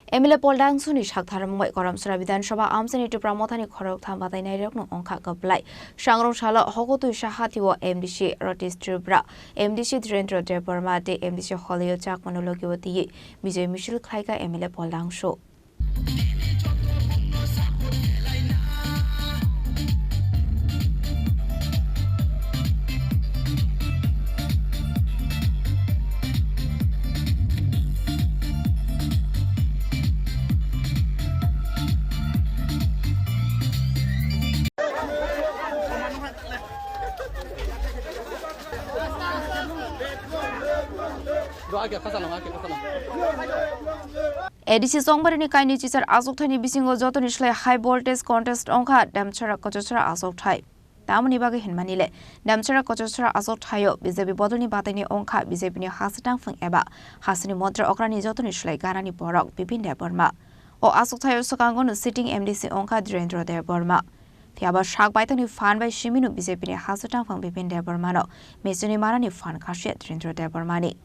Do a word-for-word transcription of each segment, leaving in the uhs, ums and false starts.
M L A Paul Dangsuni sakthar mungbai Karamsora Bidhan Sabha amchaini Tipra Mothani khoroktham batainairokno wngkha kwplai. Sangrong salo Hokotwi Sahati o M D C Ratish Tripura, M D C Dhirendra Debbarma tei M D C Holiyo Chakmano logi o twiwi Bijay Misil khlaikha M L A Paul Dangsu. A D C Chongbarini kainwi chichar achukthani bisingo jotoni slai high voltage contest wngkha Damchara Kochosra achukthai. Tamoni bagwi hinmani le, Damchara Kochosra achukthai-o B J P bodolni bataini wngkha B J P ni hastang phung eba hasteni montri okrani jotoni slai ganani borok Bipin Debbarma. O achukthai-o swkango no sitting M D C wngkha Dhirendra Debbarma. Phiya ba sak baithangni phan bai simino B J P ni hastang phung Bipin Debbarmano mechuni manani phan khasiya Dhirendra Debbarmani.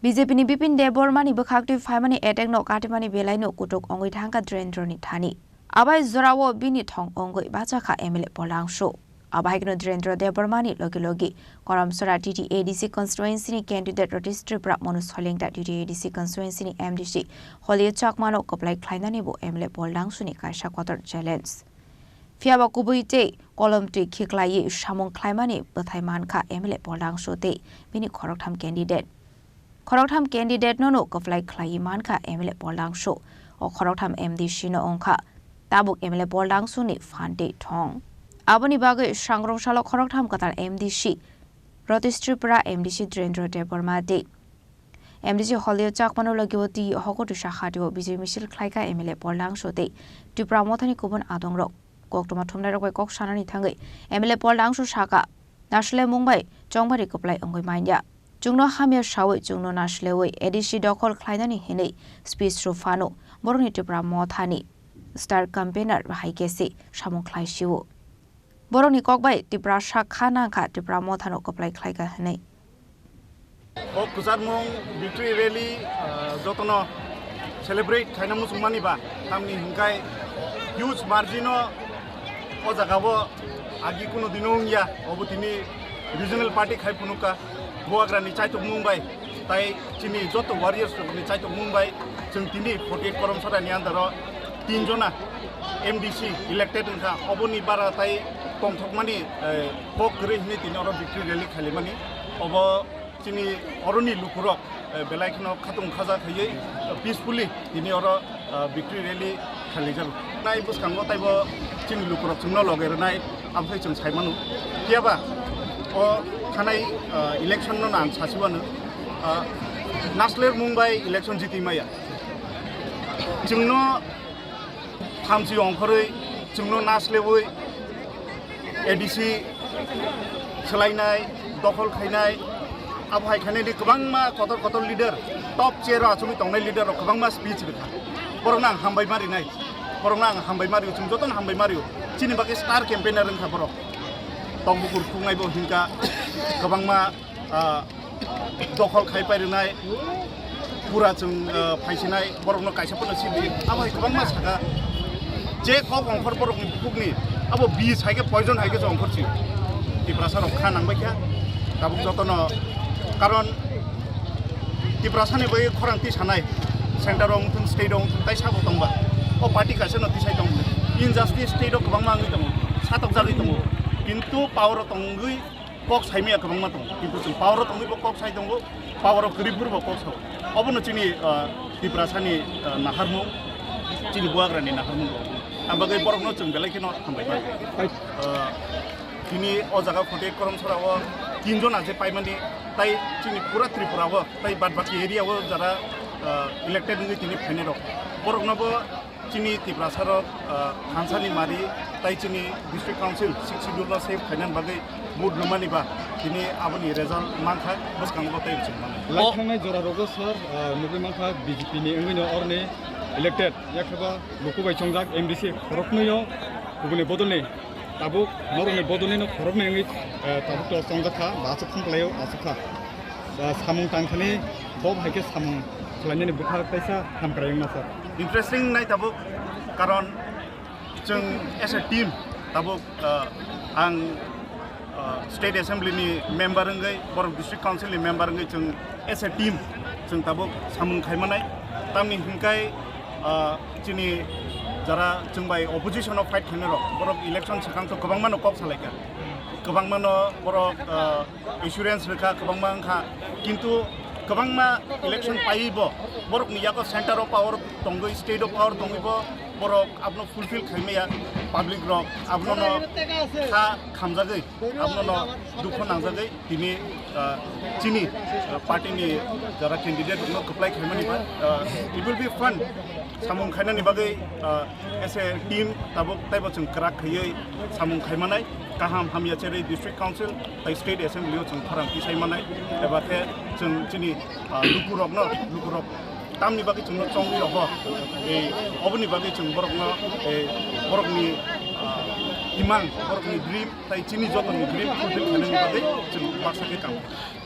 B J P ni Bipin Debbarmani bwkhaktwi phaimani attack no katimani belaino kutuk wngwi thangkha Dhirendra ni thani. Abai jorao bini thong wngwi bachakha M L A Paul Dangsu. Abahaikno Dhirendra Debbarmani logi logi Karamsora T T A D C constituency ni candidate Ratish Tripura, Monu Soilingta T T A D C constituency ni M D C Holiyo Chakmano kwplai khlainani bo M L A Paul Dangsu ni kaisa kotor challenge. Phiya ba kubui tei kolom twi khiklaiwi samung khlaimani bwthai mankha M L A Paul Dangsu tei bini khoroktham candidate. Khoroktham candidate no no kwplai khlaiwi mankha M L A Paul Dangsu. O khoroktham M D C no wngkha tabuk M L A Paul Dangsu ni phan tei thong. Aboni bagwi sangrong salo khoroktham kwtal M D C Ratish Tripura, M D C Dhirendra Debbarma tei M D C Holiyo Chakmano logi o twi Hokotwi Sahati o Bijay Misil khlaikha M L A Paul Dangsu tei Tipra Mothani kubun adongrok. Koktwma thumnairok bai kok sanani thangwi M L A Paul Dangsu saka, nasilai mung bai chongbari kwplai wngwi manya. Chwngno hamya sawi chwngno nasilewi A D C dokhol khlainani hinwi speech rw phano borokni Tipra Mothani star campaigner hai khe se samung khlai sio. Borokni kok bai Tiprasa kha nangkha Tipra Mothano kwplai khlaikha hinwi. O kwcharmung victory rally, ah, jotono celebrate khaina muchungmani ba, tamni hwnkhe huge margin o, o jaga o agi kuno dino wngya, obo tini regional party khai phunukha, Bubagrani chaitokmung bai, tai chini joto warriors rokni chaitokmung bai, chwng tini forty-eight Karamsora ni under o tin jona M D C elected wngkha, oboni bara tai tongthokmani, eh, kok kwrwi hinwi tini oro victory rally khailaimani. Obo chini oroni lukurok, eh, belai kheno khatung khaja khaiwi, eh, peacefully tini oro, eh, victory rally khailaijak. Nai bwskango taibo chini lukurok chwngno loge rwnai, amthai chwng sai mano. Phiya ba o thanai, eh, election no ang sasiwano, eh, nasler mung bai election jiti maya. Chwngno thamchi ongkhorwi chwngno naslewi A D C swlainai, dokhol khainai, abo hai khainai di kwbangma kotor kotor leader, top chair o achugwi tongnai leader rok kwbangma speech rwkha. Borokno ang hambai ma rinai, borokno ang hambai ma rio, chwng jotono hambai ma rio. Chini bagwi star campaigner wngkha borok. Tokbukur khuknai bo hinkha kwbangma, ah, dokhol khai pai rwnai, pura chwng, ah, phaisinai, borokno kaisa phano sidi, abo hai kwbangma saka. Je kok ongkhor borokni bukhukni, abo bis hai khe, poison hai khe se ongkhor si. Tiprasa rok kha nang bai kha, tabuk jotono, karon Tiprasa ni bai khorang tisanai, center o wngthung, state o wngthung, tai sabo tongba. O party kaisa no tisai tong. Injustice state o kwbangma wngwi tongo, satok jagwi tongo, kintu power o tongwi kok saimaya kwbangma tongo, kintu chwng power o tongwi bo kok sai tongo, power o kwrwi phuru bo kok sao. Obono chini, ah, Tiprasani, ah, naharmung, chini Bubagrani naharmung rok. Ang bagwi borokno chwng belai kheno hambai mano. Ah, tini o jaga forty-eight Karamsora o tin jona je paimani, tai chini pura Tripura o, tai bad baki area o jara, ah, elected wngwi tini phainai rok, borokno bo chini Tiprasa rok, ah, thansani mari tai chini District Council Sixth Schedule no save khainani bagwi vote rwmani ba tini aboni result mankha, bwskango tei chwng mano. Lai thangnai jora rogo sir, ah, nugwi mankha B J P ni wngwi no oroni elected, yakheba luku bai chongjak M D C khoroknwi o kubuni bodolni tabuk norokni bodolni no khoroknwi wngwi, ah, tabuk to chongjak kha, ba aswk thang khlaio, aswk kha. Ah, samung tang thani bo hai khe samung Khlainani bwkha kaisa hamkrai wngma sir. Interesting nai tabuk, karon chwng as a team tabuk, uh, ang, uh, State Assembly ni member wngwi, borok District Council ni member wngwi chwng as a team chwng tabuk samung khaimanai. Tamni hinkai, uh, chini jara chwng bai opposition o fight khainai rok, borok election swkang to kwbangma no kok salaikha, kwbangma no borok, uh, assurance rwkha, kwbangma wngkha, kintu kwbangma election paiwi bo borokni yago center of power tongwi, state of power tongwi bo borok abono fulfill khaimaya, public rok abono no kha khamjagwi, abono no dukho nangjagwi tini, ah, chini, ah, party ni jara candidate rokno kwplai khaimani ba, ah, it will be fun samung khainani bagwi, ah, as a team tabuk taibo chwng kwrak khaiwi samung khaimanai. Kaham hamya cherwi District Council tai State Assembly o chwng khorang tisai manai, eba khe chwng chini, ah, lukurokno, lukurok tamni bagwi chwngno chongwi roho, ei oboni bagwi chwng borokno, ei borokni, ah, imang, borokni dream tai chini jotoni dream fulfill khainani bagwi chwng baksa khe kamo.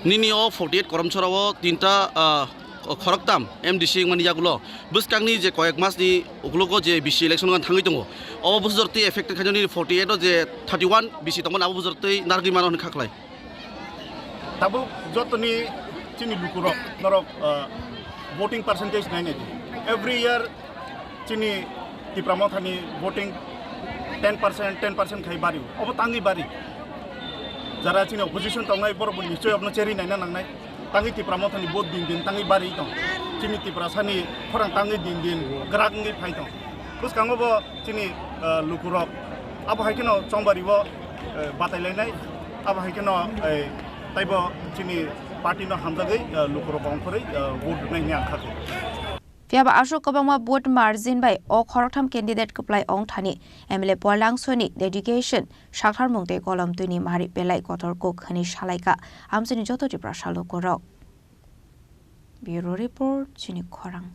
Nini o forty eight Karamchara o tinta, ah, khoroktam M D C wngmani yagulo bwskangni je koyek masni ukologo je B C election wngna thangwi tongo, obo bujor twi affected khainani forty eight o je thirty one B C tongmani abo bujor twi narwgwi mano hwnwi kha khlai. Tabuk jotoni chini lukurok norok, ah, voting percentage nainai di. Every year chini Tipra Mothani voting ten percent, ten percent khai bari. Obo tangwi bari. Jara chini opposition tongnai borok bo nichoi obno cheri naina nangnai. Tangwi Tipra Mothani vote din din tangwi bari tong. Chini Tiprasani khorang tangwi din din grak wngwi phai tong. Bwskango bo chini, eh, lukurok abo hai kheno chongbari o, eh, batai lainai. Abo hai kheno, eh, taibo chini party no hamjagwi, eh, lukurok ongkhorwi, eh, vote rwnai hwnwi ang kha kho. Phiya ba aswk kwbangma vote margin bai o khoroktham candidate kwplai ong thani M L A Pol Langsoini dedication, sakharmung tei kolom twini mari belai kotor kuk hwnwi salaikha amchaini joto Tiprasa lukurok. Bureau Report, Chini Khorang.